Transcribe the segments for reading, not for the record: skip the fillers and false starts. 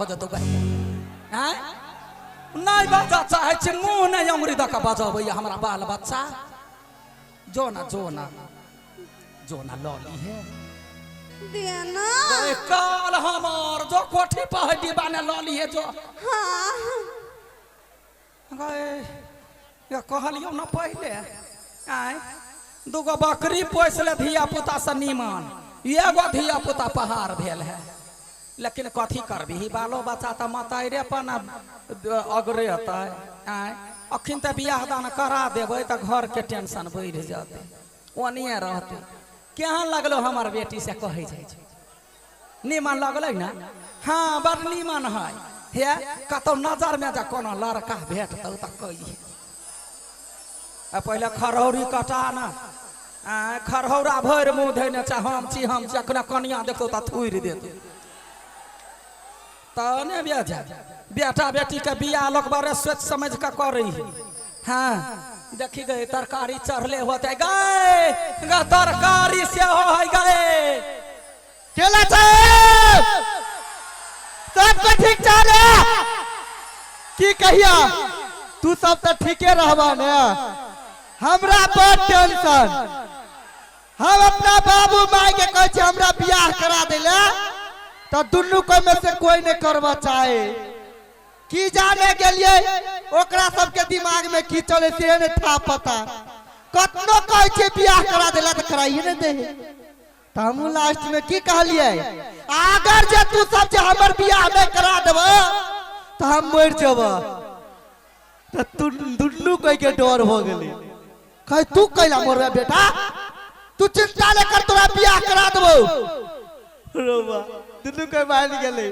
भऽ जेतौ गए। आँय, नहि बाजऽ चाहै छी, मुँह नहि अंगुरी दऽ कऽ बजबैया हमरा बाल बच्चा। जो ना, जो ना, जो ना, लऽ लीहे। देना। ए, काल हमर जो कोठी पर है डिब्बा ने लऽ लीहे जो। हाँ। गए, ये कहलियौ न पहिले, आँय, दूगो बकरी पोसि ले धिया पुता से नीमन, एगो धिया पुता पहाड़ भेल है। लेकिन कथी करबही, बालो बच्चा तऽ मताइरे पर ने अगरेतै। आँय, अखन तऽ बियाह दान करा देबै तऽ घरके टेंशन बढ़ि जेतै, ओनिए रहतै। केहन लगलो हमर बेटी से कहै जाइ छै? नीमन लगलै ने? हाँ, बड़ नीमन है। हे, कतौ नजरमे जे कोनो लड़का भेटतौ तऽ कहिहे। आ पहिले खरौरी कटा ने। आँय, खरौरा भरि मुँह धैने छै, हम छी, हम छी। अखने कनिया देखतौ तऽ थुरि देतौ। तऽ ने बेजा बेटा बेटीके बियाह लोक बड़े सोचि समझि कऽ करै है। हाँ, देखी गए, तरकारी चढ़ले होते गए ग, तरकारी सेहो है गए। केला साहेब, सबके ठीक ठाक है की? कहिया तू सब तऽ ठीके रहबा ने, हमरा बड़ टेंशन। हम अपना बाबू माय के कहै छियै हमरा बियाह करा देले, तऽ दुनू कोई में से कोई नहीं करबा चाहे। की जाने गेलियै ओकरा सबके दिमाग में की चले से नहीं था पता। कतनो कहै छियै बियाह करा देला तऽ कराइए नहीं दे। तऽ हमहूँ लास्ट में की कहलियै, अगर जे तू सब जे हमर बियाह नहीं करा देबह तऽ हम मरि जेबह। तऽ तू दुनू कोई के डर हो गेलै। कहे तू कैला मरबे बेटा, तू चिंता नहीं कर, तोरा बियाह करा देबो। रोबा दुनू कोई मान गेलै।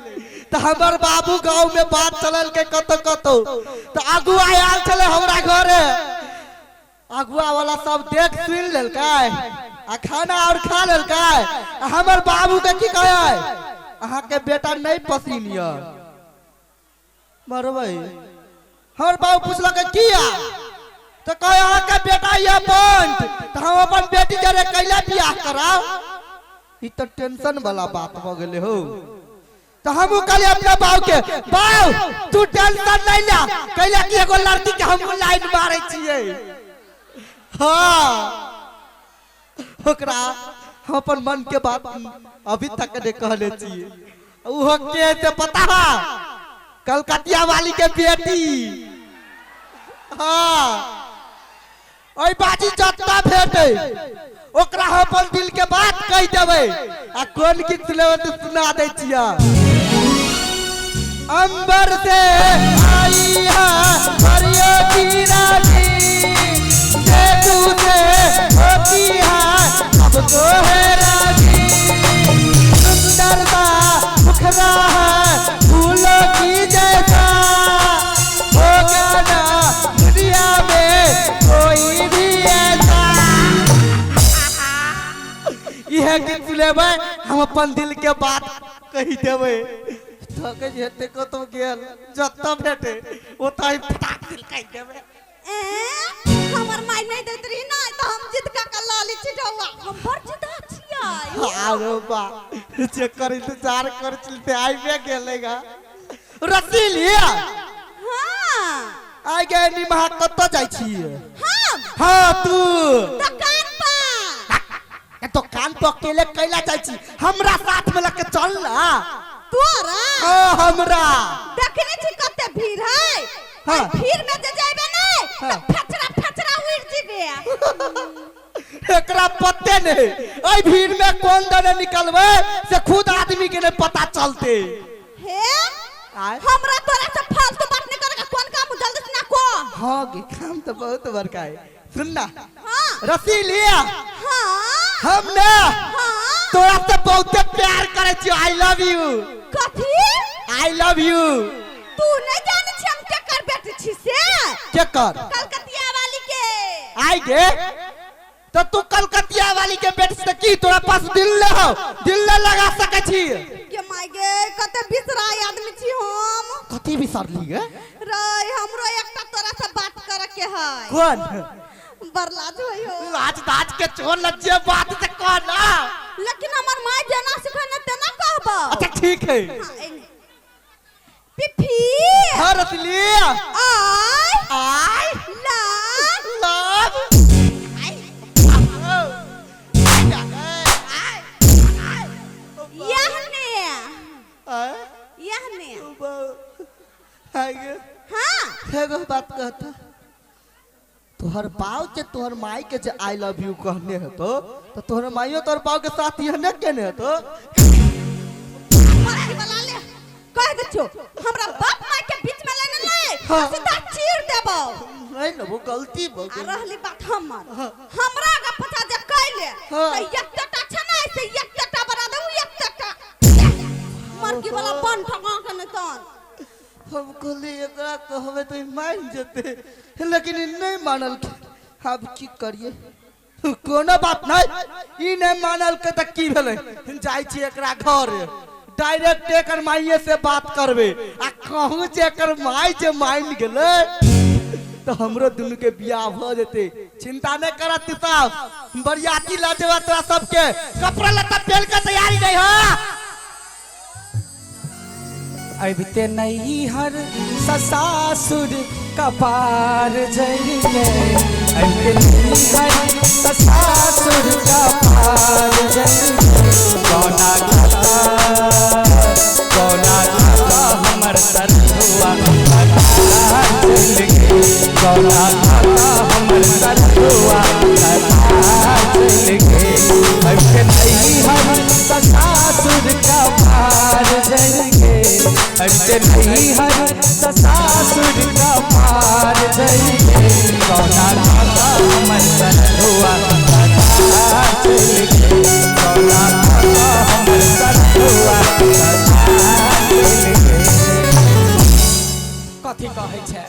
तऽ हमर बाबू गाँव में बात चलल के कतौ कतौ, तऽ अगुआ आयल छलै हमरा घरे। अगुआ वाला सब देख सुन लेलकै आ खाना और खा लेलकै। आ हमर बाबू के की कहै, अहाँके बेटा नहीं पसीन यऽ। मरबै। हमर बाबू पुछलक किया, तऽ कहे अहाँके बेटा यऽ बंट, तऽ हम अपन बेटी जरे कैला बियाह कराउ? ई तऽ टेंशन वाला बात भऽ गेलै हो। तऽ हमहूँ कहलियै अपना बाबू के, बाऊ तू टेंशन नहीं ले, कैला कि एगो लड़की के हमहूँ लाइन मारै छियै। हाँ, ओकरा हम अपन मन के बात अभी तक नहीं कहले छियै। ओहो के से पता है? कलकतिया वाली के बेटी। हाँ, ओहि बाजी जत्ता भेटे ओकरा हम अपन दिल के बात कहि देबै। आ कोन गीत सुनेबै तऽ सुना दै छियै। अंबर से आई है परियों की रानी, जे तुझे होती है सबको है राजी। सुंदर सा मुखरा है फूलों की जैसा, होगा ना दुनिया में कोई भी ऐसा। इहे गीत सुनेबै, हम अपन दिल के बात कहि देबै। थकै हेतै कतौ गेल, जतऽ भेटे ओतऽ ही फटाक दिल कहि देबै। ए, हमर माय नहीं दैत रही ना तऽ हम जिद कऽ के लऽ लै छी ढौआ। हम बड़ जिदा छियै। आरो बा, जेकर इंतजार कर चलते आबे गेलै गा रसी लिया। हाँ। आइ गे निमहा, कतऽ जाइ छियै? हम? हाँ, तू। दुकान पर। ए, दुकान पर अकेले कैला जाइ छी? हमरा साथ में लके चल ना। तोरा? हाँ, हमरा। देखने छी कते भीड़ है? हाँ। एहि भीड़ में जे जेबे नहीं हाँ। तऽ फचरा फचरा उड़ जेबे। एकरा पते नहीं, एहि भीड़ में कोन दने निकलबै से खुद आदमी के नहीं पता चलते। हे। आय। हमरा तोरा से फालतू बात नहीं करे के कोन काम, जल्दी से ना को। हाँ गे, काम तो बहुत बड़का है, सुन ना। हाँ। रसी लिया। हाँ। हम ना हाँ। तोरा से बहुते प्यार करे छियो, I love you. कथी? I love you. तू नहीं जाने छी हम केकर बेटी छी से? केकर? कलकतिया वाली के। आइ गे, तो तू कलकतिया वाली के बेटी से की तोरा पास दिल ले हो, दिल ले लगा सके छी? गे my गे, कते बिसराय आदमी छी हम। कथी बिसरली गे? रे, हमरो एकटा तोरा से बात करे के है। कोन? बड़ लाज होय हो। लाज दाज के छोड़, लज्जे बात से कह ना। लेकिन हमर माय जेना सिखेने तेना कहबो। अच्छा, ठीक है। हाँ, एने। हाँ रसली I I love love यहने यहने। हाँ एगो बात कहता, तोहर बाप के तोहर माई के जे I love you कहने हतो तो तोहर माइयो तोहर बाप के साथ यहने केने हतो। मरकी वाला ले कह दे छो हमरा बाप माई के बीच में लेने ले। हाँ। सीधा चीर देबो। नहीं ना वो गलती आ भऽ गेल। रहली बात हमर, हमरा गा पता जे कैले हाँ। त एकटा छै नै से एकटा बना देबू एकटा मरकी वाला बन ठका के नै तन। हम कहली एकरा कहबे तो ई मान जेते, लेकिन ई नहीं मानल के। अब की करिए, कोनो बात नहीं, ई नहीं मानल के त की भेलै, जाइ छी एकरा घर डायरेक्ट एकर माइये से बात करबे आ कहूँ जे एकर माई जे मान गेलै तो हमरो दुनू के बियाह भ जेते। चिंता नहीं कर तू सब, बरियाती ल जेबा तोरा सबके, कपड़ा लत्ता पहन के तैयारी नहीं हो। अबिते नैहर ससासुर कपार जइले, अबिते नैहर ससासुर कपार जइले, कौना खाता कौना खाता हमर सरहुआ कपार चलि गेल, कौना खाता हमर सरहुआ कपार चलि गेल, अबिते नैहर ससासुर कपार जइले, अबिते नैहर ससासुर कपार जइले, कौना खाता हमर सरहुआ कपार चलि गेल, कौना खाता हमर सरहुआ कपार चलि गेल। कथी कहै छै,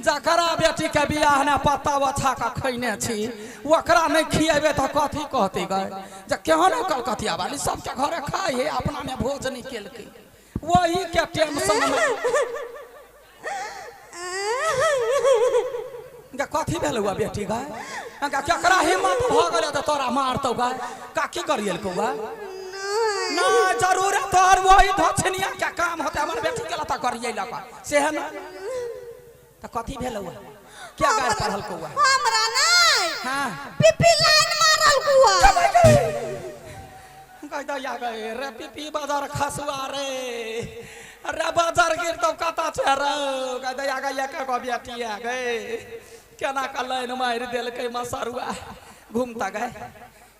जकरा बेटी के बियाह ने पत्ता ओछा के खैने छी ओकरा नहीं खिएबे तऽ कथी कहते गए, जे केहन कलकतिया वाली सबके घरे खाइ है अपना में भोज नहीं केलकै, वही के टेंशन में गे कथी भेल हुआ बेटी गाय, केकरा हिम्मत भऽ गेलै तऽ तोरा मारतौ गाय, का की करियलकौ गाय ना जरूर तोहर वही धछनिया के काम होते हमर बेटी के लता करियलक से है ना। तऽ कथी भेल हुआ, क्या गाय पढ़ल कौआ? हमरा नहीं हाँ पीपी लाइन मारल कुआ। कह दैया गए रे पीपी बाजार खसुआ रे, रे बाजार गिर तब कता छै रे, कह दैया गए एक गो बेटी आ गए केना का लाइन मारि देलकै मसरुआ घूमता गए।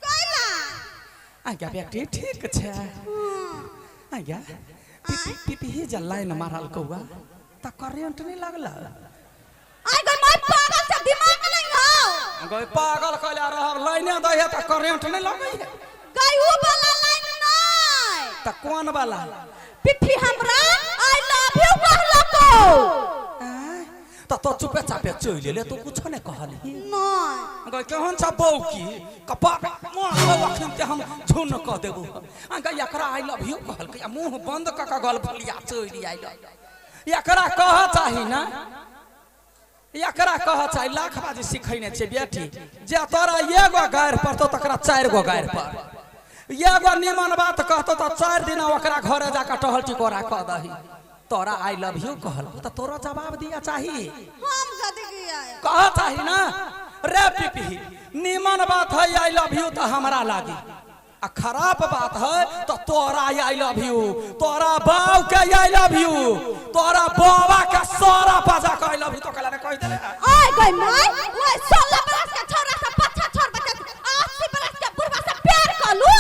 कैला आज्ञा बेटी ठीक छै, आज्ञा पीपी पीपी ही जे लाइन मारल कौआ त करेंट नहीं लागल। आई गई मैं पागल से दिमाग नहीं हो गए पागल कहला रहब लाइने दै है त करेंट नहीं लगै है। गई उ वाला लाइन नहीं त कोन वाला? पिपी हमरा I love you कहलको। त तो चुपे चापे चलि एले, तो कुछो नहीं कहली। नहीं गए केहन छ बौकी कपार मारबौ अखन ते हम झुन क देबौ। गए एकरा I love you कहलकै आ मुंह बंद क क गल फलिया चलि आइल। एकरा कह चाही ना, एकरा कह चाही लाख बाजी सिखैने छै बेटी, जे तोरा एगो गारि पड़तौ तकरा 4 गो गारि पर, एगो निमन बात कहतौ तऽ 4 दिन ओकरा घरे जाके टहल टिकोरा कऽ दही। तोरा I love you कहलको तऽ तोरा जवाब दिया चाही, हम कथी किया कह चाही ना रे पिपी। निमन बात है I love you तऽ हमरा लागी, आ खराब बात है तो तोरा I love you, तोरा बाप के I love you, तोरा बाबा के सारा पाजा के I love you तो कहला ने कहि देले। आई गई माई ओए 16 बरस के छोरा से पछा छोर बच्चा 80 बरस के बुढ़वा से प्यार कलू,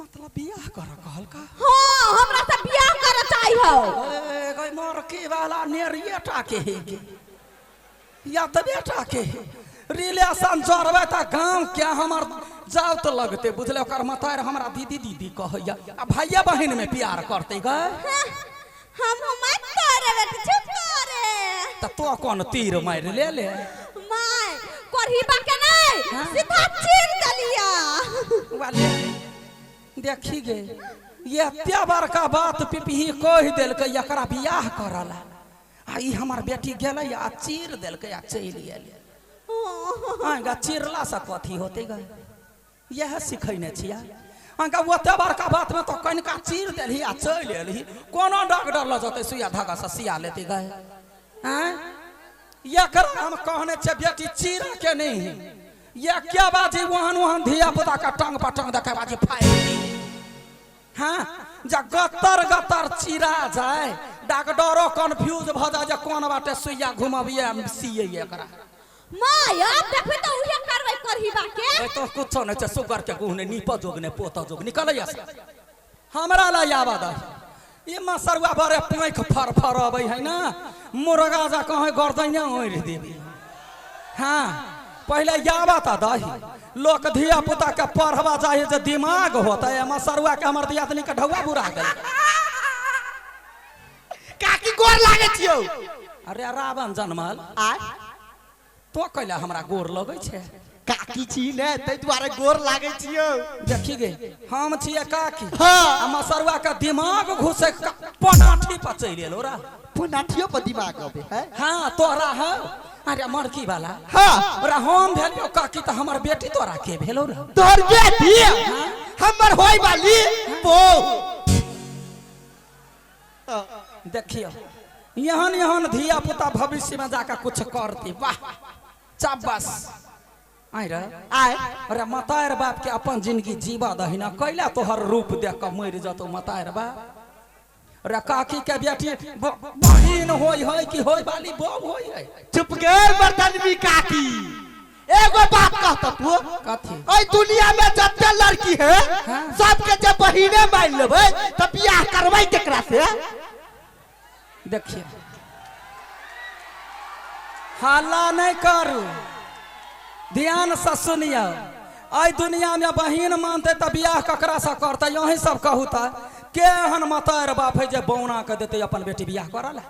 मतलब बियाह कर कहल का? हां हमरा से बियाह कर चाही हो। ए गई मरकी वाला नेरिए टा के हे गे या त बेटा के रिलेशन जोड़बै त गांव के हमर जाउ त लगते बुझले, ओकर मतार हमरा दीदी दीदी कहैया आ भैया बहिन में प्यार करते गए। हम मत करे बेटी चुप करे। त तो कोन तीर मारि ले ले my करही बा के नहीं सीधा चीर देलिया वाले। देखी गे ये एते बड़का बात पिपही कहि देलकै एकरा बियाह करला, आ ई हमर बेटी गेलै आ चीर देलकै आ चलि गेलै। हाँ गा चिरला से कथी होते गा, यह सिखैने छिया। अहाँके ओते बड़का बातमे तो कनिका चीर देलही आ चलि एलही। कोनो डॉक्टर लऽ जेतै, सुइया धागा से सिया लेती गए। आँय, एकरा हम कहने छियै बेटी चीरा के नहीं, ये क्या बाजी ओहन ओहन धिया पुता के टंग पर टंग देखे बाजी फाड़ि दी। हाँ, जब गत्तर गत्तर चिरा जाए, डॉक्टरो कंफ्यूज भ जाए जे कोन बाटे सुइया घुमबिए सिए एकरा। माय, अब देखबे तऽ उहे करबै करही बाके। ए तो कुछो नहीं छै, सुगर के गुह ने नीप जोग ने पोत जोग निकलैया से। हमरा ला आवा दे। ई मसरुआ बड़े पैख फर फर अबै है ना, मुर्गा जा कहीं गर्दने ओढ़ि देबी। हाँ, पहले यावा त दही। लोक धिया पुता के पढ़वा जाए जे दिमाग होता है, मसरुआ के हमर दियादनी के ढौआ बुरा गेल। काकी गोर लागे छियौ। अरे रावण जनमल आय तो कैला हमरा गोर लगै छै? काकी छी ने, ताहि दुआरे गोर लागे छियौ। देखी गे, हम छियै काकी। हाँ। आ मसरुआ के दिमाग घुसे पनाठी पर चलि एलो रा। पुनाठियो पर दिमाग अबे है। हाँ, तोरा है। अरे मरकी वाला। हाँ। अरे हम भेलियो काकी तऽ हमर बेटी तोरा के भेलो रे? तोहर बेटी हमर होय वाली बहू। देखियो, एहन एहन धिया पुता भविष्य में जाकर कुछ करती। वाह चाबस। आइ रे। आय। अरे मतार बाप के अपन जिंदगी जीवा दही ना, कैला तोहर रूप देख के मरि जतो मतार बाप। अरे काकी के बेटी बहिन होय है कि होय वाली बहू होय है? चुप गे मर्दनवी काकी, एगो बात कहता तू। कथी? एहि दुनिया में जते लड़की है, हाँ। सबके जब बहिने मान लेबै तऽ बियाह करबै केकरा से? देखिए, हल्ला नहीं करू, ध्यान से सुनियो। एहि दुनिया में बहिन मानते तऽ बियाह ककरा से करते? यही सब कहू तऽ केहन मतार बाप है जे बौना के देते अपन बेटी बियाह करऽ ला?